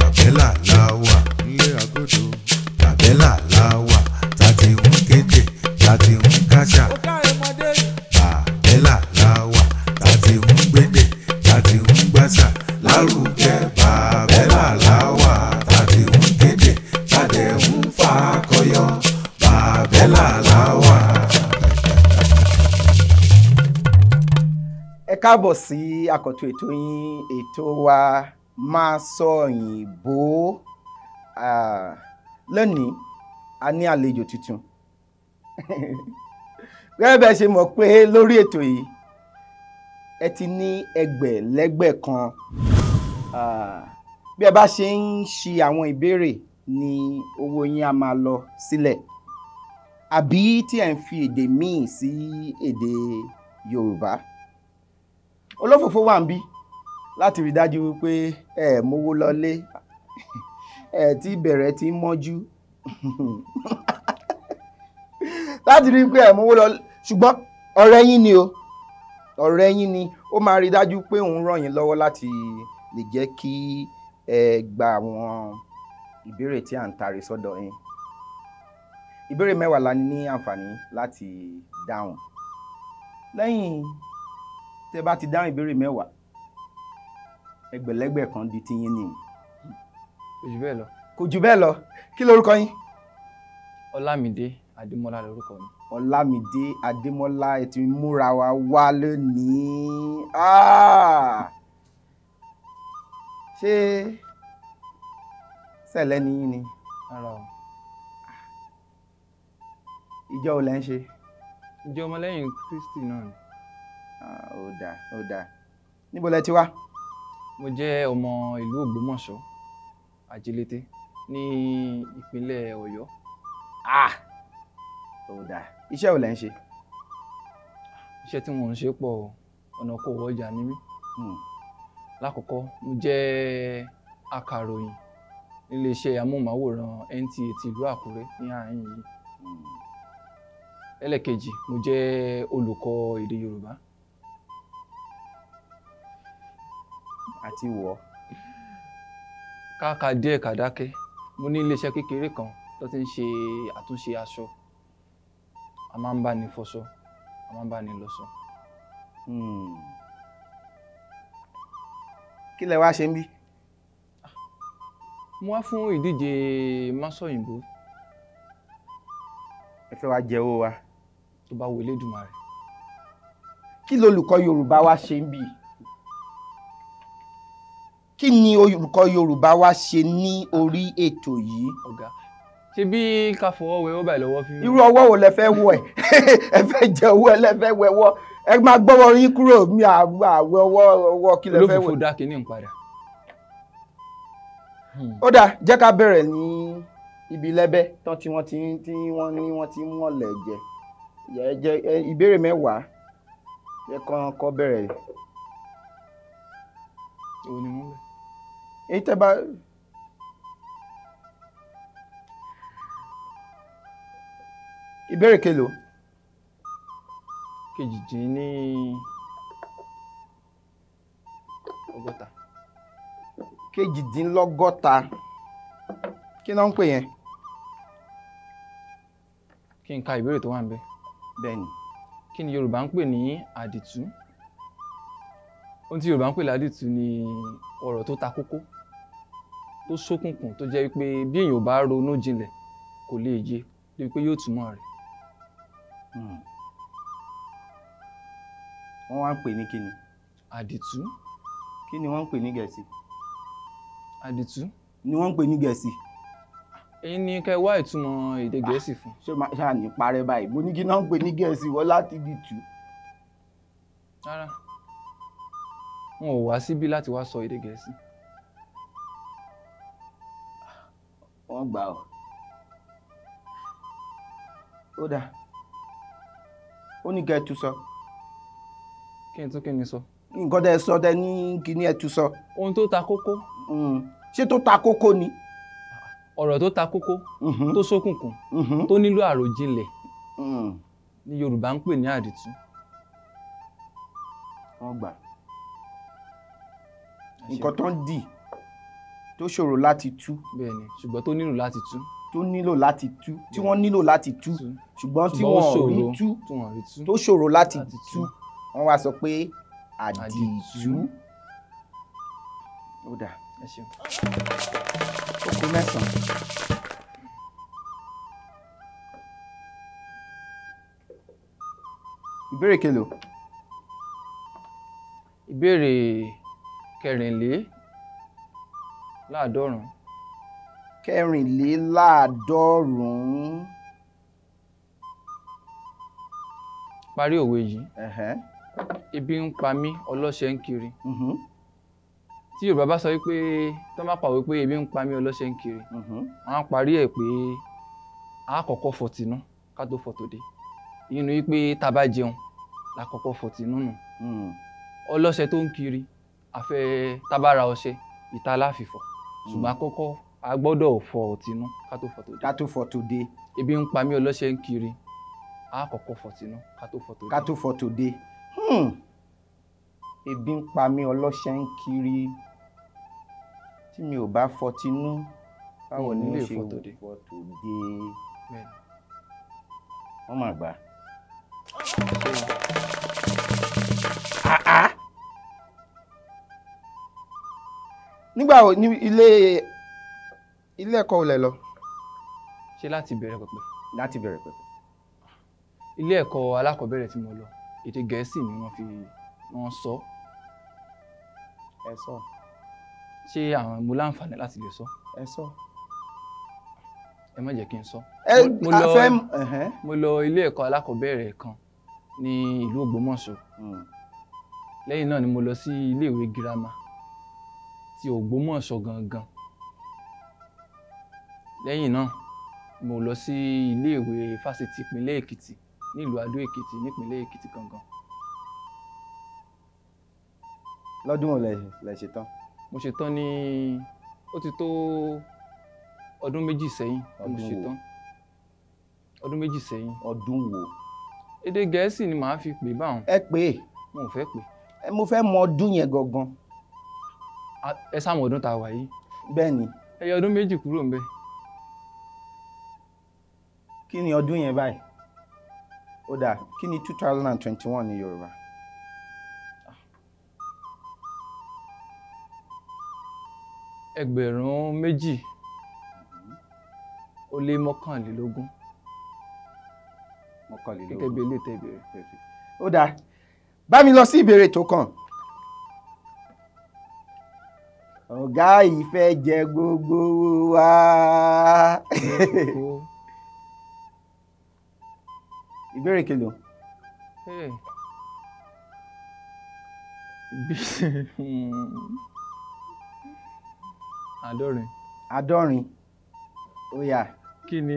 Bàbẹ́là la wà nílé agodo. Bàbẹ́là la wà tá ti ń kéde tá ti ń káṣà. Bàbẹ́là la wà tá ti ń gbédè tá ti ń gbàṣà lárugẹ. Bàbẹ́là la wà tá ti ń kéde tá dẹ̀ ń fakọyọ. Bàbẹ́là la wà. Ẹ káàbọ̀ sí àkọ́tún ètò yín, ètò wa Máa Sọ Òyìnbó. Lónìí a ní àlejò tuntun. Gẹ́gẹ́ bẹ́ẹ̀ ṣe mọ̀ pé lórí ètò yìí ẹ ti ní ẹgbẹ̀lẹ́gbẹ̀ kan. Bí ẹ bá ṣe ń ṣi àwọn ìbéèrè ni owó yín á máa lọ sílẹ̀, àbí tí ẹ ń fi èdè míì sí èdè Yorùbá. Olófòfó wà ń bí láti rí dájú wípé ẹ mówó lọlé, ẹ ti bẹ̀rẹ̀ tí ń mọ́jú láti rí pé ẹ mówó lọlé. Ṣùgbọ́n ọ̀rẹ́ yín ni o, ọ̀rẹ́ yín ni ó máa rí dájú pé òun ràn yín lọ́wọ́ láti lè jẹ́ kí ẹ gba àwọn ìbéèrè tí à ń tarí sọ́dọ̀ yín. Ìbéèrè mẹ́wàá la ní àǹfààní láti dáhùn. Lẹ́yìn tẹ́ bá ti dáhùn ìbéèrè mẹ́wàá, ẹgbẹ̀lẹ́gbẹ̀ kan di tiyín ni. Kò jù bẹ́ẹ̀ lọ. Kò jù bẹ́ẹ̀ lọ. Kí lorúkọ yín? Ọlámídé Adémọ́lá lorúkọ mi. Ọlámídé Adémọ́lá, ẹ ti múra wa wá lónìí. Ṣé sẹ̀lẹ̀ ni yín ni? Rárá o. Ìjọ wo lẹ ń ṣe? Ìjọ ọmọlẹ́yìn Kristi náà ni. Ó dáa, ó dáa. Níbo lẹ ti wá? Mo jẹ́ ọmọ ìlú Ògbómọ̀ṣọ́, Ajílété, ní ìpínlẹ̀ Ọ̀yọ́. Ó dáa. Iṣẹ́ wo lẹ ń ṣe? Iṣẹ́ tí mò ń ṣe pọ̀, ọ̀nà kò wọ ọjà ni mí. Lákọ̀ọ́kọ́, mo jẹ́ akàròyìn níléeṣẹ́ amóhùnmáwòrán NTA ti ìlú Àkúrẹ́ ní àárín yìí. Ẹlẹ́kejì, mo jẹ́ olùkọ́ èdè Yorùbá. Àti wọ̀. Káka díẹ̀ kàdákẹ́, mo ní iléeṣẹ́ kékeré kan tó ti ń ṣe àtúnṣe aṣọ. A máa ń bá ní fọṣọ, a máa ń bá ní lọṣọ. Kí lẹ wá ṣe ń bí? Mo wá fún ìdíje Máṣọ̀yìnbó. Ẹ fẹ́ wá jẹ owó wa. Tó bá wo Elédùmarè. Kí lolùkọ́ Yorùbá wá ṣe ń bí? Kí ni olùkọ́ Yorùbá wá ṣe ní orí ètò yìí? Ọ̀gá, ṣé bí ká fọwọ́ wẹ ọwọ́ báyìí lọ́wọ́ fi. Irú ọwọ́ wo lẹ fẹ́ wọ ẹ̀? Ẹ fẹ́ jẹ owó ẹ lẹ fẹ́ wẹwọ́. Ẹ máa gbọ́wọ́ yín kúrò mi àwẹ̀ ọwọ́ kí lẹ fẹ́ wẹ̀. Olófòfó dá kínní ń padà. Ó dáa, jẹ́ ká bẹ̀rẹ̀ ní ibi lẹ́bẹ́ tán tí wọ́n ti tí wọ́n ní wọ́n ti ń wọ̀nlẹ̀ jẹ. Ìbéèrè mẹ́wàá jẹ́ kán kọ́ bẹ̀rẹ̀. Èwo ni mú bẹ́ẹ̀? Èyí tẹ́ bá. Ìbéèrè kelòó? 68. 68. Kí ni wọ́n ń pè yẹn? Kí n ka ìbéèrè tó wà níbẹ̀. Bẹ́ẹ̀ni. Kí ni Yorùbá ń pè ní àdìtú? Ohun tí Yorùbá ń pè ládìtú ni ọ̀rọ̀ tó ta kókó, tó ṣókùnkùn, tó jẹ́ wípé bí èèyàn ò bá ronú jinlẹ̀ kò lè yé, débi pé yóò túmọ̀ rẹ̀. Wọ́n wá ń pè ní kí ni? Àdìtú. Kí ni wọ́n ń pè ní Gẹ̀ẹ́sì? Àdìtú. Ni wọ́n ń pè ní Gẹ̀ẹ́sì. Èyí ni kẹ́ wá ìtumọ̀ èdè Gẹ̀ẹ́sì fún. Ṣé máa ṣáà ní parẹ́ báyìí? Mo ní kí náà ń pè ní Gẹ̀ẹ́sì wọ́n láti dìtú. Rárá, wọn ò wá síbí láti wá sọ èdè Gẹ̀ẹ́sì. Wọ́n gbà ọ́. Ó dáa. Ó ní kẹ́ ẹ tú sọ. Kí n tún kí ni sọ? Nǹkan tẹ́ ẹ sọ tẹ́ ní kí ni ẹ tú sọ. Ohun tó ta kókó. Ṣé tó ta kókó ni? Ọ̀rọ̀ tó ta kókó, tó ṣókùnkùn, tó nílò àròjinlẹ̀ ni Yorùbá ń pè ní àdìtú. Wọ́n gbà. Nǹkan tó ń dì Tó ṣòro láti tú. Bẹ́ẹ̀ni, ṣùgbọ́n tó nílò láti tú. Tó nílò láti tú, tí wọ́n nílò láti tú, ṣùgbọ́n tí wọ́n rí tú, tó ṣòro láti tú, wọ́n wá sọ pé àdìtú. Ó dà. Ẹ ṣeun. Ó kù mẹ́sàn-án. Ìbéèrè kelo? Ìbéèrè 184. 184. Parí òwe yìí. Ebi ń pa mí, ọlọ́ṣẹ́ ń kiri. Tí Yorùbá bá sọ wípé tó bá pàwé pé ebi ń pa mí, ọlọ́ṣẹ́ ń kiri, wọ́n á parí ẹ̀ pé a kọ́kọ́ fọ̀ tinú ká tó fọ̀ tòde. Ìyẹn ni wípé tá a bá jẹun la kọ́kọ́ fọ̀ tinú nù. Ọlọ́ṣẹ́ tó ń kiri, a fẹ́ tá a bá ra ọṣẹ ìta la fi fọ̀, ṣùgbọ́n àkọ́kọ́ a gbọ́dọ̀ fọ̀ tinú ká tó fọ̀ tòde. Ká tó fọ̀ tòde. Ebi ń pa mí, ọlọ́ṣẹ́ ń kiri, a kọ́kọ́ fọ̀ tinú ká tó fọ̀ tòde. Ká tó fọ̀ tòde. Ebi ń pa mí, ọlọ́ṣẹ́ ń kiri, tí mi ò bá fọ̀ tinú, báwo ni ó ṣe fọ̀ tòde? Wọ́n máa gbà. Nígbà wo ní ilé ẹ̀kọ́ olè lọ? Ṣé láti bẹ̀rẹ̀ pẹ̀pẹ̀? Láti bẹ̀rẹ̀ pẹ̀pẹ̀. Ilé ẹ̀kọ́ alákọ̀ọ́bẹ̀rẹ̀ tí mo lọ, èdè Gẹ̀ẹ́sì ni wọ́n fi wọ́n sọ. Ẹ sọ. Ṣé àwọn mo láǹfààní láti lè sọ? Ẹ sọ. Ẹ má jẹ́ kí n sọ. Mo lọ ilé ẹ̀kọ́ alákọ̀ọ́bẹ̀rẹ̀ kan ní ìlú Ògbómọ̀ṣọ́. Lẹ́yìn náà ni mo lọ sí ilé ìwé girama ti Ògbómọ̀ṣọ́ gangan. Lẹ́yìn náà mo lọ sí ilé ìwé fásitì ìpínlẹ̀ Èkìtì nílùú Adó Èkìtì nípínlẹ̀ Èkìtì gangan. Lọ́dún wo lẹ ṣe tán? Mo ṣe tán ní ó ti tó ọdún 2 sẹ́yìn tí mo ṣe tán. Ọdún 2 sẹ́yìn. Ọdún wo? Èdè Gẹ̀ẹ́sì ni màá fi pè báwọn. Ẹ pè é. Mo ò fẹ́ pè. Mo fẹ́ mọ ọdún yẹn gangan. Ẹ sáà mọ ọdún tá a wà yìí. Bẹ́ẹ̀ni. Ẹ yọ ọdún 2 kúrò ńbẹ̀. Kí ni ọdún yẹn báyìí? Ó dáa, kí ni 2021 ní Yorùbá? 2021. Gẹ́gẹ́ bí ilé tẹ ìbéèrè. Ó dáa, bá mi lọ sí ìbéèrè tó kàn. Ọ̀gá yìí fẹ́ jẹ gbogbo wa. Ìbéèrè kelo? 70. 70. Ó yá. Kí ni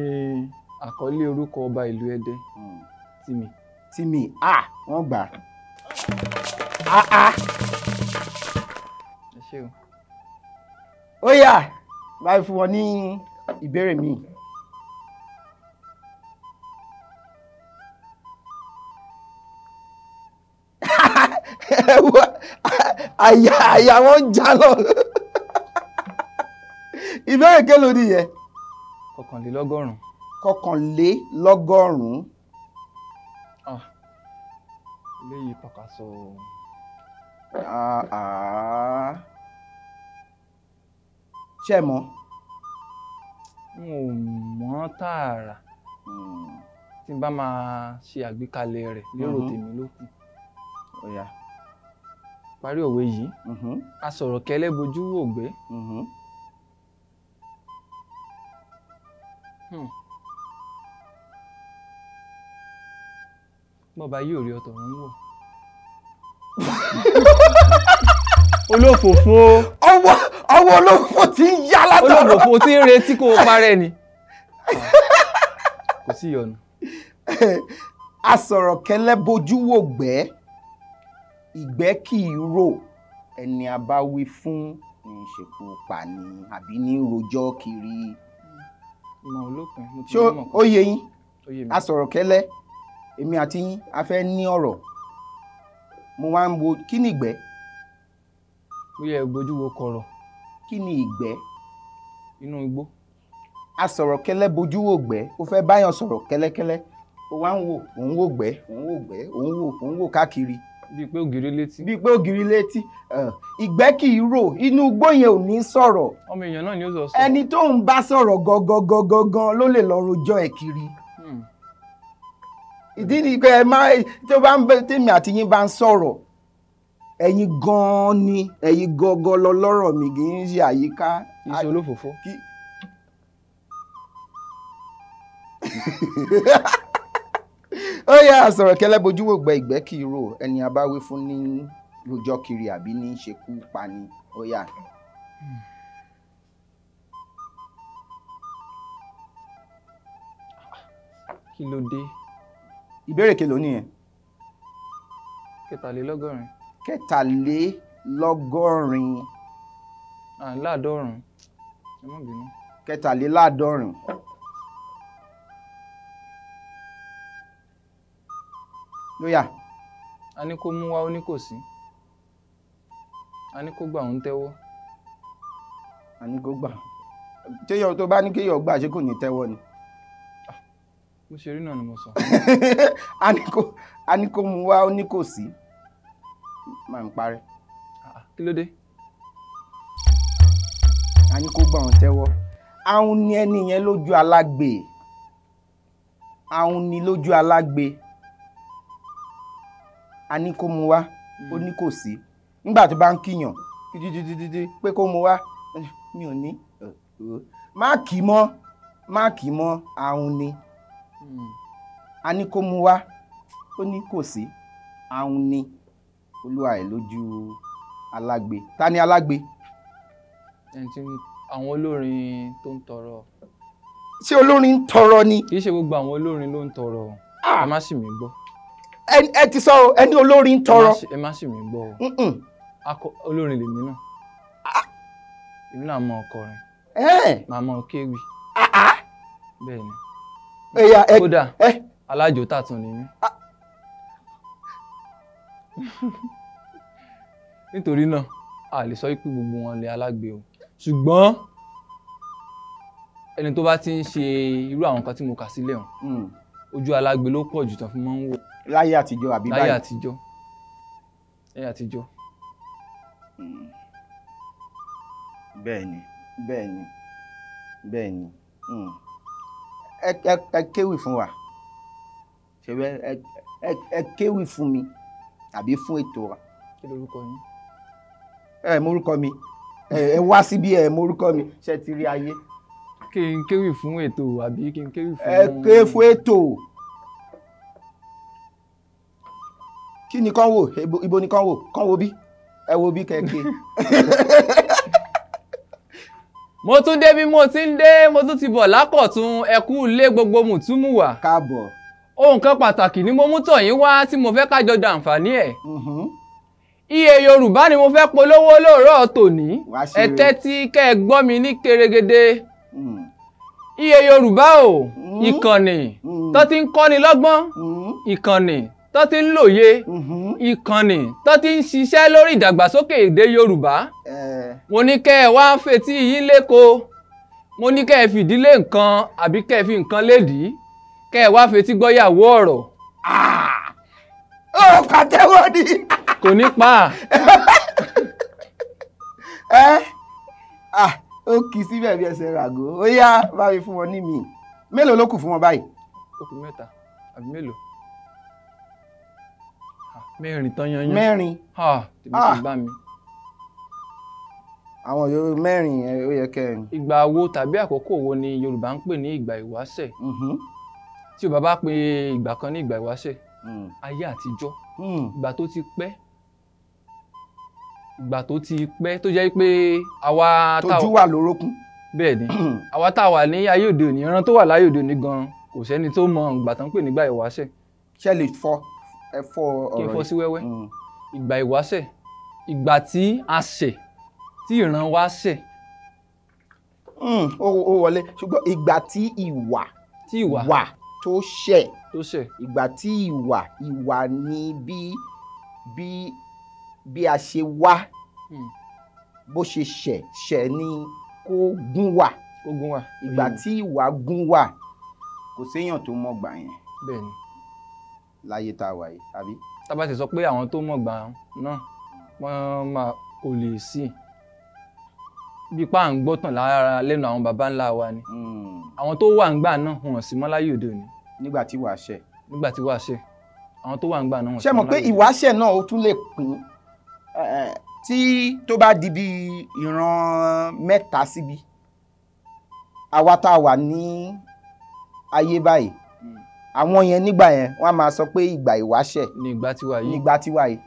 àkọlé orúkọ ọba ìlú Ẹdẹ? Tìmì. Tìmì, wọ́n gbà. Ẹ ṣé o. Ó yá, báyìí fún wọn ní ìbéèrè mi. Àyà wọn ń já lọ. Ìbéèrè kélòó nìyẹn? 101. 101. Eléyìí pàkàṣọ. Ṣé ẹ mọ̀? N ò mọ̀ tààrà. Tí n bá máa ṣe àgbékalẹ̀ rẹ̀ lérò tèmi ló kù. Ó yá. Parí òwe yìí. Asọ̀rọ̀ kẹ́lẹ́ bojú wò gbé. Bọ́ba yóò rí ọ̀tọ̀ ń wò. Olófòfó. Ọwọ́ olófòfó tí ń yá látọ̀rọ̀. Olófòfó tí ń retí kó o parẹ́ ni. Kò sí ìyọnu. Asọ̀rọ̀ kẹ́lẹ́ bojú wò gbẹ́, ìgbẹ́ kì í rò, ẹni a bá wí fún ní ṣekú pa ni àbí ní rojọ́ kiri. Ìmọ̀ olópin, mo ti Ṣé mọ̀. ó yé yín? Ó yé mi. Asọ̀rọ̀ kẹ́lẹ́, èmi àti yín a fẹ́ ní ọ̀rọ̀. Mo wá ń wo kí ni ìgbẹ́? Bóyá ẹ bójú wo kọ̀rọ̀. Kí ni ìgbẹ́? Inú igbó. A sọ̀rọ̀ kẹ́lẹ́ bojú wò gbẹ́, ó fẹ́ báyàn sọ̀rọ̀ kẹ́lẹ́kẹ́lẹ́, ó wá ń wò, òun wò gbẹ́, òun wò gbẹ́, òun wò káàkiri. Bíi pé ògiri létí. Bíi pé ògiri létí. Ìgbẹ́ kì í rò, inú igbó yẹn ò ní sọ̀rọ̀. Ọmọ èèyàn náà ni ó sọ sọ. Ẹni tó ń bá sọ̀rọ̀ gangan ló lè lọ rojọ́ ẹ̀ kiri. Ìdí ni pé ẹ má tó bá ń bẹ tèmi àti yín bá ń sọ̀rọ̀, ẹ̀yin gan-an ni ẹ̀yin gangan lọ lọ́rọ̀ mi, kì í ṣe àyíká. Kì í ṣe olófòófó. Ó yá, àsọ̀rọ̀ kẹ́lẹ́ bojú wò gbẹ́, ìgbẹ́ kì í rò, ẹni a bá wí fún ní rojọ́ kiri àbí ní ṣekú pani. Ó yá. Kí ló dé? Ìbéèrè kelo nìyẹn? 83. 83. Láàdọ́rùn. Ẹ má bínú. 73. Lóyà. A ní kó mú wá, ó ní kò sí. A ní kó gbà, ó ń tẹ́wọ́. A ní kó gbà. Téèyàn tó bá ní kéèyàn gbà, ṣé kò ní tẹ́wọ́ ni? Bó ṣe rí náà ni mo sọ. A ní kó mú wá, ó ní kò sí. Máa ń parẹ́. Kí ló dé? A ní kó gbà, ó ń tẹ́wọ́. Ahun ni ẹni yẹn lójú alágbe. Ahun ni lójú alágbe. A ní kó mú wá, ó ní kò sí. Nígbà tó bá ń kíyàn títí pé kó mú wá, mi ò ní. Má kì í mọ́, má kì í mọ́, ahun ni. A ní kó mú wá, ó ní kò sí. Ahun ni olúwa ẹ̀ lójú alágbe. Ta ni alágbe? Ẹni tí àwọn olórin tó ń tọrọ. Ṣé olórin ń tọrọ ni? Kì í ṣe gbogbo àwọn olórin ló ń tọrọ. Ẹ má sì mí gbọ́. Ẹ ti sọ o, ẹni olórin ń tọrọ. Ẹ má sì mí gbọ́ o. Olórin lèmi náà. Èmi náà mọ ọkọrin. Màá mọ kéwì. Bẹ́ẹ̀ ni. Kódà alájò tàtún ni mí. Nítorí náà, a lè sọ pé gbogbo wọn lè alágbe o. Ṣùgbọ́n ẹni tó bá ti ń ṣe irú àwọn nǹkan tí mo kà sílẹ̀ hàn, ojú alágbe ló pọ̀ jù tán fún máa ń wò. Láyé àtijọ́ àbí báyìí? Láyé àtijọ́. Láyé àtijọ́. Bẹ́ẹ̀ni, bẹ́ẹ̀ni, bẹ́ẹ̀ni. Ẹ kéwì fún wa. Ṣé ẹ kéwì fún mi àbí fún ètò wa? Kí lorúkọ yín? Ẹ morúkọ mi. Ẹ wá síbí, ẹ morúkọ mi. Ṣé ti rí ayé? Kí n kéwì fún ètò àbí kí n kéwì fún. Ẹ ké fún ètò. Kí ni kán wò? Ibo ni kán wò? Kán wo bí? Ẹ wo bí kẹ̀kẹ́. Mo tún dé bí mo ti ń dé, mo tún ti bọ̀ lákọ̀tún, ẹ kú ilé gbogbo mùtúmùwà. Káàbọ̀. Ohun kan pàtàkì ni mo mú tọ̀ yín wá tí mo fẹ́ ká jọ jàǹfààní ẹ̀. Iye Yorùbá ni mo fẹ́ polówó lóòrọ̀ tòní. Ẹ tẹ́tí kẹ́ ẹ gbọ́ mi ní keregede. Iye Yorùbá o, ìkànnì tó ti ń kọ́ni lọ́gbọ́n, ìkànnì tó ti ń lòye, ìkànnì tó ti ń ṣiṣẹ́ lórí ìdàgbàsókè èdè Yorùbá. Mo ní kẹ́ ẹ wá fetí yín léko, mo ní kẹ́ ẹ fìdílé nǹkan àbí kẹ́ ẹ fi nǹkan lédìí, kẹ́ ẹ wá fetí gbọ́yàwó ọ̀rọ̀. Ó pàtẹ́wọ́ ni. Kò ní pa. Ó kì í síbẹ̀ bí ẹsẹ̀ ràgó. Ó yá, bá mi fún wọn ní mi. Mélòó ló kù fún wọn báyìí? Ó kù mẹ́ta àbí mélòó? Mẹ́rin tán yanyan. Mẹ́rin. Tèmi ti bá mi. Àwọn Yorùbá mẹ́rin yẹn ó yẹ kẹrin. Ìgbà wo tàbí àkókò wo ni Yorùbá ń pè ní ìgbà ìwáṣẹ̀? Tí Yorùbá bá pe ìgbà kan ní ìgbà ìwáṣẹ̀, ayé àtijọ́, ìgbà tó ti pẹ́, ìgbà tó ti pẹ́ tó jẹ́ pé àwa tójú wà lórókún. Bẹ́ẹ̀ ni, àwa tá a wà ní ayé òde òní, ìran tó wà láyé òde òní gan-an kò sẹ́ni tó mọ ìgbà tó ń pè nígbà ìwáṣẹ̀. Ṣé lè fọ ẹ fọ ọ̀rọ̀ yìí? Kí n fọ́ sí wẹ́wẹ́. Ìgbà ìwáṣẹ̀, ìgbà tí a ṣẹ̀, tí ìran wa ṣẹ̀. Ó wọlé, ṣùgbọ́n ìgbà tí ìwà wà tó ṣẹ̀, ìgbà tí ìwà ni bí a ṣe wá, Bó ṣe ṣẹ̀ ṣẹ̀ ni kó gún wà. Kó gún wà. Ìgbà tí ìwà gún wà, kò séèyàn tó mọ̀ gbà yẹn. Bẹ́ẹ̀ni. Láyé tá a wà yìí, àbí? Tá bá ti sọ pé àwọn tó mọ̀ gbà náà wọ́n máa kò lè sí. Bí pa à ń gbọ́tàn lára lẹ́nu àwọn baba ńlá wa ni. Àwọn tó wà ńgbà náà wọ́n sì mọ́ láyé òde òní. Nígbà tí wàá ṣẹ̀. Nígbà tí wàá ṣẹ̀. Àwọn tó wà ńgbà náà wọ́n sì Ṣé mọ́ mọ̀ pé láyé òde òní. Ìwáṣẹ̀ náà ó tún lè pín tí tó bá di bí ìran mẹ́ta síbi. Àwa tá a wà ní ayé báyìí, àwọn yẹn nígbà yẹn wọ́n á máa sọ pé ìgbà ìwáṣẹ̀ ní ìgbà tiwa yìí. Nígbà tiwa yìí.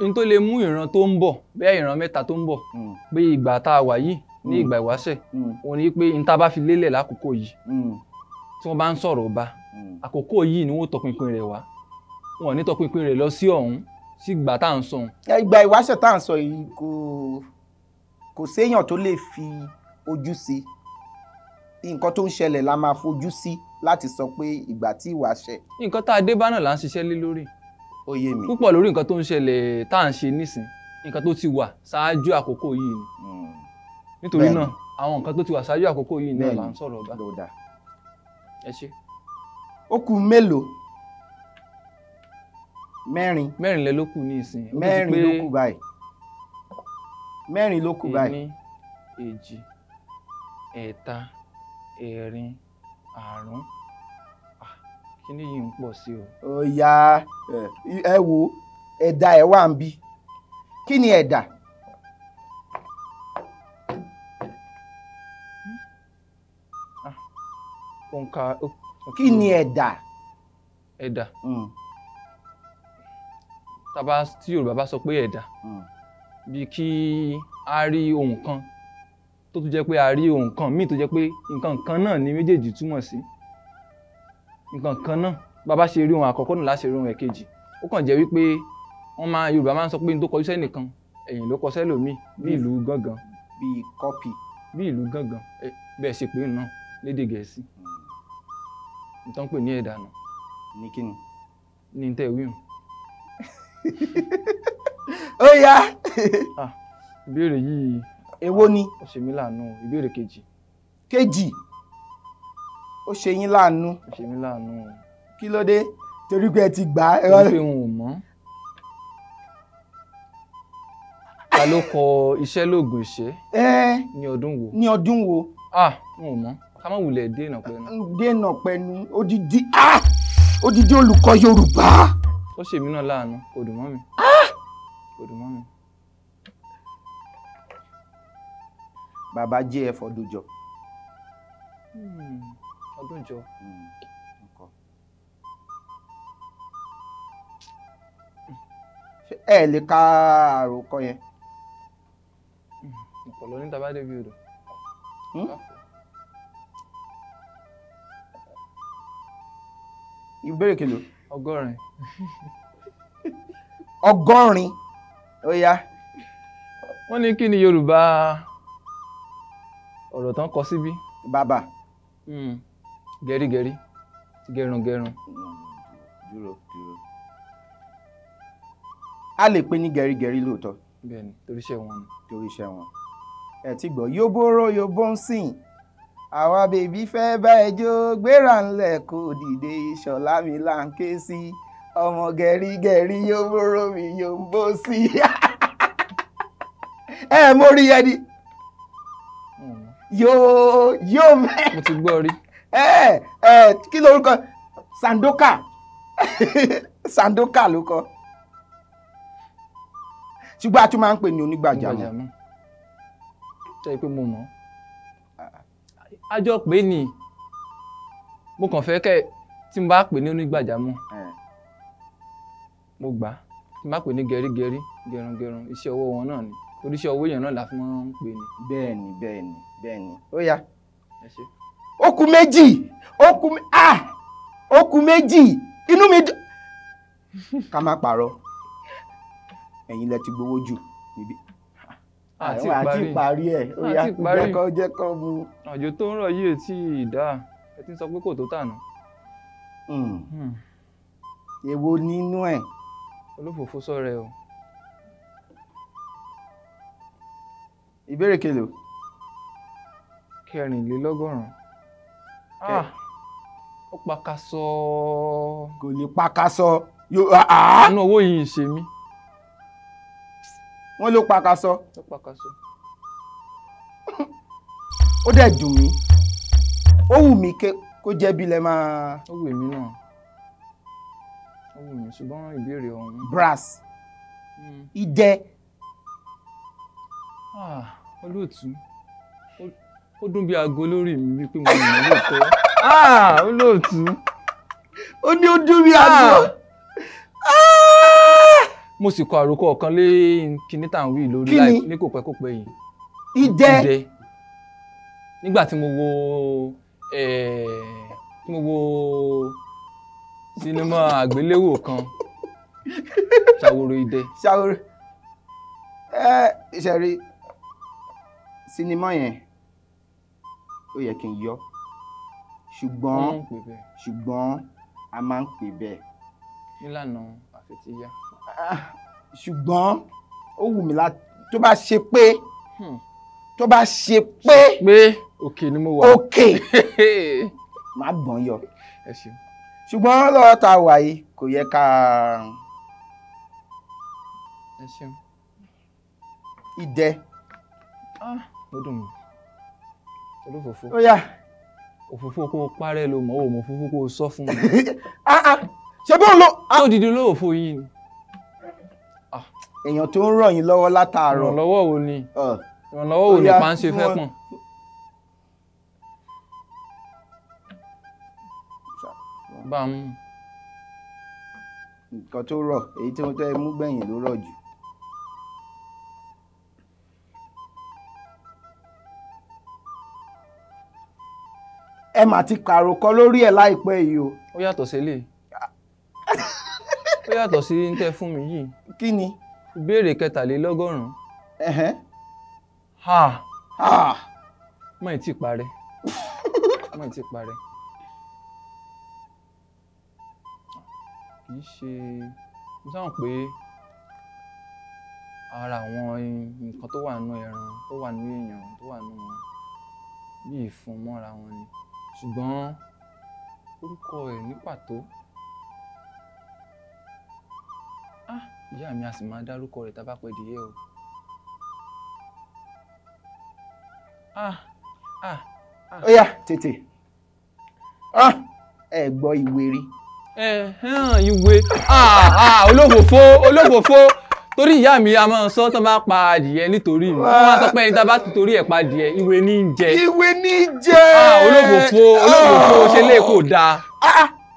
N tó lè mú ìran tó ń bọ̀, bẹ́ẹ̀ ìran mẹ́ta tó ń bọ̀, pé ìgbà tá a wà yìí ní ìgbà ìwáṣẹ̀, òun ni pé n tá bá fi lélẹ̀ lákòókò yìí, tí wọ́n bá ń sọ̀rọ̀ ọba, àkókò yìí ni wọ́n tọpinpin rẹ̀ wá. Wọn ò ní tọpinpin rẹ̀ lọ sí ọ̀hún, sí ìgbà tá à ń sọ ọ̀hún. Ìgbà ìwáṣẹ̀ tá à ń sọ yìí kò séèyàn tó lè fi ojú sí. Nǹkan tó ń ṣẹlẹ̀ la máa fojú sí láti sọ pé ìgbà tí ìwáṣẹ̀. Nǹkan tá a dé bá náà là ń ṣiṣẹ́ lé lórí. Ó yé mi. Púpọ̀ lórí nǹkan tó ń ṣẹlẹ̀ tá à ń ṣe nísìn, nǹkan tó ti wà ṣáájú àkókò yìí ni. Nítorí náà, àwọn nǹkan tó ti wà ṣáájú àkókò yìí náà là ń sọ̀rọ̀ ọba. Ẹ ṣé. Ó kù mélòó? Mẹ́rin. Mẹ́rin lẹ ló kù ní ìsìn. Mẹ́rin ló kù báyìí. Mẹ́rin ló kù báyìí. Ení, èjì, ẹ̀ta, ẹ̀rin, àrún. Kíní yìí ń pọ̀ sí o. Ó yá, ẹ wo ẹ̀dà ẹ̀ wà ń bí. Kí ni ẹ̀dà? Òǹkà. Kí ni ẹ̀dà? Ẹ̀dà. Tàbá tí Yorùbá bá sọ pé ẹ̀dà, bí kí a rí ohun kan tó tún jẹ́ pé a rí ohun kan míì tó jẹ́ pé nǹkan kan náà ni méjèèjì túmọ̀ sí. Nǹkan kan náà, bá bá ṣe rí ohun àkọ́kọ́ náà láṣẹ rí ohun ẹ̀kejì. Ó kàn jẹ́ wípé wọ́n máa Yorùbá máa ń sọ pé ní tó kọjú sẹ́nìkan, ẹ̀yìn ló kọ sẹ́lòmíì, bí ìlú gángan. Bí kọ́pì. Bí ìlú gángan, bẹ́ẹ̀ ṣe pé náà lédè Gẹ̀ẹ́sì. Nǹkan pè ní ẹ̀dà nù. Ní kíni? Ní tẹ́ wíhùn. Ó yá. Ìbéèrè yìí. Èwo ni? Ó ṣe mí láàánú, ìbéèrè kejì. Kejì. Ó ṣe yín láàánú. Ó ṣe mí láàánú. Kí ló dé? Torí pé ẹ ti gbà á. Torí pé n ò mọ̀. Ta ló kọ Iṣẹ́ lóògùn ìṣẹ́? Ní ọdún wo? Ní ọdún wo? N ò mọ̀. Ká má wulẹ̀ dènà pẹnu. Dènà pẹnu. Odidi odidi olùkọ́ Yorùbá. Ó ṣe mí náà láàánú, kò dùn mọ́ mi. Kò dùn mọ́ mi. Bàbá J.F. Ọdúnjọ. Ọdúnjọ. Ẹ lè ka àròkọ yẹn. Ọ̀pọ̀lọ́ ní tabá débi odò. Ìbéèrè kìlò. 80. 80. Ó yá. Wọ́n ní kí ni Yorùbá ọ̀rọ̀ tán kọ síbí? Bàbá. Gẹ̀rígẹ̀rí, gẹrungẹrun. Dúró dúró. A lè pè ní gẹ̀rígẹ̀rí lóòótọ́. Bẹ́ẹ̀ni, torí iṣẹ́ wọn ni. Torí iṣẹ́ wọn. Ẹ ti gbọ́, yóbóró yóbó ń sìn. Àwa bèbí fẹ́ bá ẹ jó, gbéra ńlẹ̀ kó dìde, Ìṣọ̀lá mi là ń ké sí. Ọmọ gẹ̀rígẹ̀rí yóbóró mi yóbó sí. Ẹ mórí ẹni. Yóò yóò mẹ́. Mo ti gbọ́ rí. Ẹ kí lorúkọ? Sandoka. Sandoka ló kọ. Ṣùgbọ́n a tún máa ń pè ní onígbàjámọ̀. Ṣé pé mo mọ̀? A jọ pé ni mo kàn fẹ́ kẹ́ tí mo bá pè ní onígbàjámọ̀. Mo gbà á. Tí mo bá pè ní gẹrígẹrí, gẹrungẹrun, iṣẹ́ ọwọ́ wọn náà ni. Torí iṣẹ́ ọwọ́ èèyàn náà la fi máa ń pè ní. Bẹ́ẹ̀ni, bẹ́ẹ̀ni, bẹ́ẹ̀ni. Ó yá. Ẹ ṣé. Ó kù méjì. Ó kù ó kù méjì. Inú mi dùn. Ká má parọ́. Ẹ̀yin lẹ ti gbowó jù níbí. Àti parí ẹ̀. Ó yá, jẹ́ kó mu. Àjò tó ń rọ̀ yìí tí ì dá. Ẹ ti ń sọ pé kò tó tànà. Èwo nínú ẹ̀? Olófòfó sọ̀rọ̀ ẹ o. Ìbéèrè kelo? 84. Ó pakasọ. Kò lè pakasọ. Àánú owó yìí ń ṣe mí. Wọ́n ló pakasọ. Ó pakasọ. Ó dẹ̀ dùn mí. Ó wù mí kó jẹ́ bí lẹ máa. Ó wù mí náà. Ó wù mí ṣùgbọ́n ìbéèrè ọ̀hún. Brass. Idẹ. Olóòtú. Ó dún bí aago lórí mi wípé mo mọ̀ lóòótọ́. Olóòtú. Ó ní ó dún bí aago. Mo sì kọ àròkọ ọ̀kan lé kinní tá à ń wí lórí láì ní kò pẹ́ kò pẹ́ yìí. Idẹ. Nígbà tí mo wo sinimá àgbéléwò kan, Ṣàwòrò Idẹ. Ṣàwòrò ìṣẹ̀rí sinimá yẹn ó yẹ kí n yọ, ṣùgbọ́n a máa ń pè bẹ́ẹ̀. Nílànà àfetíyá. Ṣùgbọ́n ó wù mí láti tó bá ṣe pé tó bá ṣe pé. Pé òkè ni mo wà. Òkè má gbọ́n yọ. Ẹ ṣeun. Ṣùgbọ́n lọ́wọ́ tá a wà yìí kò yẹ ká. Ẹ ṣeun. Idẹ. Ó dùn mí. Olófòfó. Ó yá. Òfófó kó o parẹ́ ló mọ̀, ó mọ̀ òfófó kó o sọ fún mi. Ṣé bóun ló. Tó dìde olóòfó yìí ni. Èèyàn tó ń ràn yín lọ́wọ́ látàárọ̀. Ìrànlọ́wọ́ wo ni? Ìrànlọ́wọ́ wo ni páńṣe fẹ́ pọ̀n? Bá a mú. Nǹkan tó rọ̀, èyí tí mo tẹ́ mú gbẹ̀yìn ló rọ̀ jù. Ẹ mà ti kàròkọ lórí ẹ̀ láìpẹ́ yìí o. Ó yàtọ̀ sí eléyìí. Ó yàtọ̀ sí ń tẹ́ fún mi yìí. Kí ni? Ìbéèrè 83. Ha! Mọ̀ ì tí parẹ́. Mọ̀ ì tí parẹ́. Kì í ṣe mo sábà pé ara àwọn nǹkan tó wà nínú ẹran, tó wà nínú èèyàn, tó wà nínú bí ìfun mọ́ra wọn ni. Ṣùgbọ́n orúkọ ẹ̀ ní pàtó. Ìyá mi a sì máa dárúkọ rẹ̀ tá a bá pẹ́ díẹ̀ o. Ó yá tètè. Ẹ gbọ́ ìwé rí. Ìwé. Olófòfó olófòfó torí ìyá mi a máa sọ tó bá pa adìyẹ nítorí mi. Wọ́n máa sọ pé ẹni tá a bá torí ẹ̀ pa adìyẹ ìwé ní í jẹ. Ìwé ní í jẹ. Olófòfó olófòfó ṣe lè kò dáa.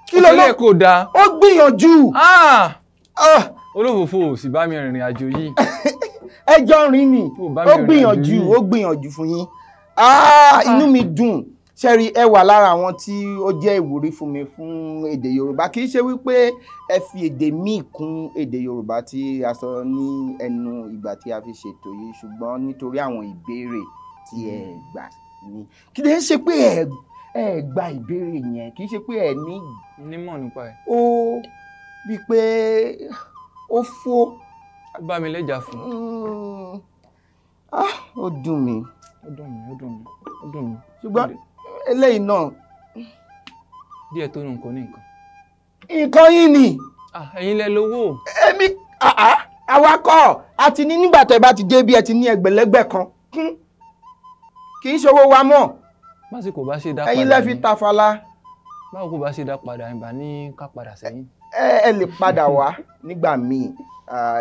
Kí ló lè kò dáa. Ó gbìyànjú. Olófòfó ò sì bá mi rìnrìn àjò yìí. Ẹjọ́ rìn ni ó gbìyànjú ó gbìyànjú fún yín. Inú mi dùn. Ṣẹ́rí ẹ wà lára àwọn tí ó jẹ́ ìwúrí fún mi fún èdè Yorùbá. Kì í ṣe wípé ẹ fi èdè míì kún èdè Yorùbá tí a sọ ní ẹnu ìgbà tí a fi ṣètò yìí, ṣùgbọ́n nítorí àwọn ìbéèrè tí ẹ gbà ní. Kì í ṣe pé ẹ gba ìbéèrè yẹn, kì í ṣe pé ẹ ní. Nímọ̀ nípa ẹ̀. Ó bíi pé ó fó. Ó bá mi lẹ́jà fún. Ó dùn mí. Ó dùn mí, ó dùn mí, ó dùn mí. Ṣùgbọ́n eléyìí náà. Díẹ̀ tó nǹkan ní nǹkan. Nǹkan yìí ni. Ẹ̀yin lẹ lówó. Èmi awakọ̀ a ti ní nígbà tó ẹ bá ti dé bí ẹ ti ní ẹgbẹ̀lẹ́gbẹ̀ kan kún. Kì í ṣòwò wa mọ́. Básìkò bá ṣe dá padà. Ẹ̀yin lẹ fi tafala. Báwo kò bá ṣe dá padà ìbá ní ká padà sẹ́yìn. Ẹ lè padà wá nígbà míì.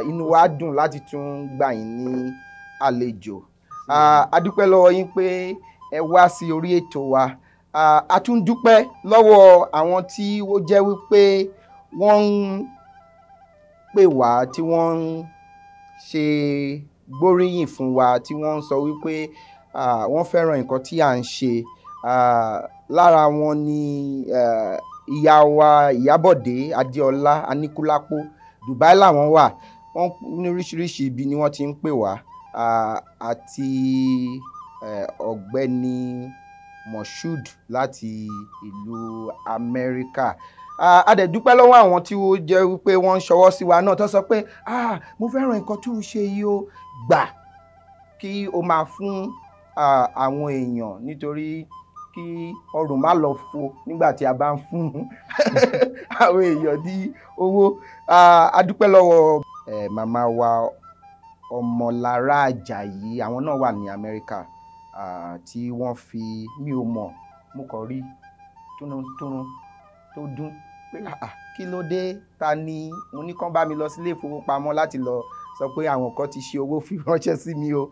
Inú wa dùn láti tún gbà yín ní àlejò. A dúpẹ́ lọ́wọ́ yín pé ẹ wá sí orí ètò wa. A tún dúpẹ́ lọ́wọ́ àwọn tí ó jẹ́ wípé wọ́n ń pè wá, tí wọ́n ń ṣe gbóríyìn fún wa, tí wọ́n ń sọ wípé wọ́n fẹ́ràn nǹkan tí à ń ṣe. Lára wọn ni ìyá wa Ìyábọ̀dé Adéọlá Aníkúlápó. Dubai làwọn wà. Wọ́n ní oríṣiríṣi ibi ni wọ́n ti ń pè wá. Àti ọ̀gbẹ́ni Moshood láti ìlú Amẹ́ríkà. A dẹ̀ dúpẹ́ lọ́wọ́ àwọn tí ó jẹ́ wípé wọ́n ń ṣọwọ́ sí wa náà tó sọ pé mo fẹ́ràn nǹkan tó ń ṣe yìí o, gbà. kí o máa fún àwọn èèyàn, nítorí kí ọrùn má lọ fo nígbà tí a bá ń fún àwọn èèyàn ní owó. A dúpẹ́ lọ́wọ́ màmá wa Ọmọlára Àjàyí, àwọn náà wà ní Amẹ́ríkà, tí wọ́n fi, mi ò mọ̀, mo kàn rí túnútúnú tó dún pé kí ló dé, ta ni mo ní kán bá mi lọ sílé ìfowópamọ́ láti lọ sọ pé àwọn kan ti ṣe owó fi ránṣẹ́ sí mi o.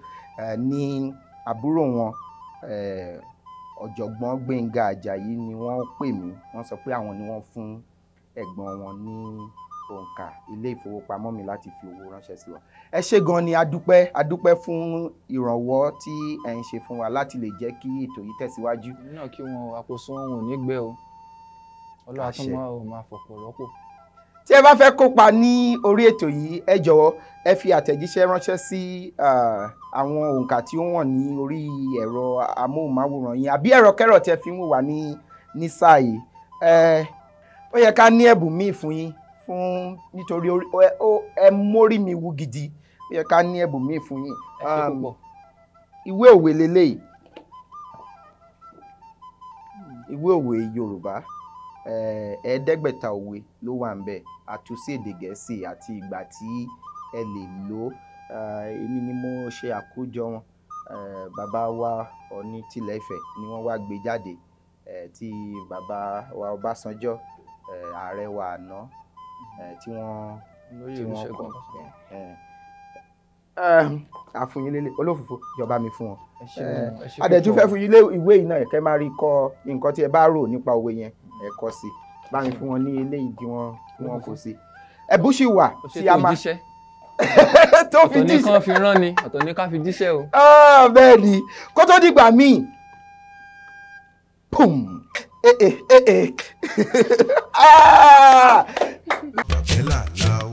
Ní àbúrò wọn ọ̀jọ̀gbọ́n Gbénga Àjàyí ni wọ́n pè mí, wọ́n sọ pé àwọn ni wọ́n fún ẹ̀gbọ́n wọn ní òǹkà ilé ìfowópamọ́ mi láti fi owó ránṣẹ́ sí wa. Ẹ ṣé gan ni, a dúpẹ́ fún ìrànwọ́ tí ẹ ń ṣe fún wa láti lè jẹ́ kí ètò yìí tẹ̀síwájú. Èmi náà kí wọn àkóso wọn ò ní gbẹ o, Ọlọ́run tún máa ò máa fọ̀pọ̀ rọ́pò. Tí ẹ bá fẹ́ kópa ní orí ètò yìí, ẹ jọ̀wọ́ ẹ fi àtẹ̀jíṣẹ́ ránṣẹ́ sí àwọn òǹkà tí ó wọ̀n ní orí ẹ̀rọ amóhùnmáwòrán yín àbí ẹ̀rọ kẹ́rọ̀ tí ẹ fi ń wò wá ní sáà yìí. Ó yẹ ká ní ẹ̀bùn míì fún yín fún, nítorí ẹ mórí mi wú gidi, ó yẹ ká ní ẹ̀bùn míì fún yín. Ìwé òwe leléyìí, ìwé òwe Yorùbá, 500 òwe ló wà ńbẹ̀, àtúnṣe èdè Gẹ̀ẹ́sì àti ìgbà tí ẹ lè lò. Èmi ni mo ṣe àkójọ wọn, bàbá wa Ọọ̀ni tilẹ̀ Ifẹ̀ ni wọ́n wá gbé jáde, tí bàbá wa Ọbásanjọ́, ààrẹ wa àná, tí wọ́n kọ. Àfúnyín lélẹ̀ olófòfò ìjọba mi fún wọn. Adẹ̀tún fẹ́ fún yín lé ìwé yìí náà, kẹ́ máa rí kọ nǹkan tí ẹ bá rò nípa òwe yẹn, ẹ kọ sí. Bá mi fún wọn ní eléyìí tí wọ́n kò sí. Ẹ̀bùn sì wà tí a máa tó fi jíṣẹ́. Ọ̀tọ̀ ní kán fi rán ni, ọ̀tọ̀ ní ká fi jíṣẹ́ o. Bẹ́ẹ̀ ni, kó tó dìgbà míì, pum, Bàbélà la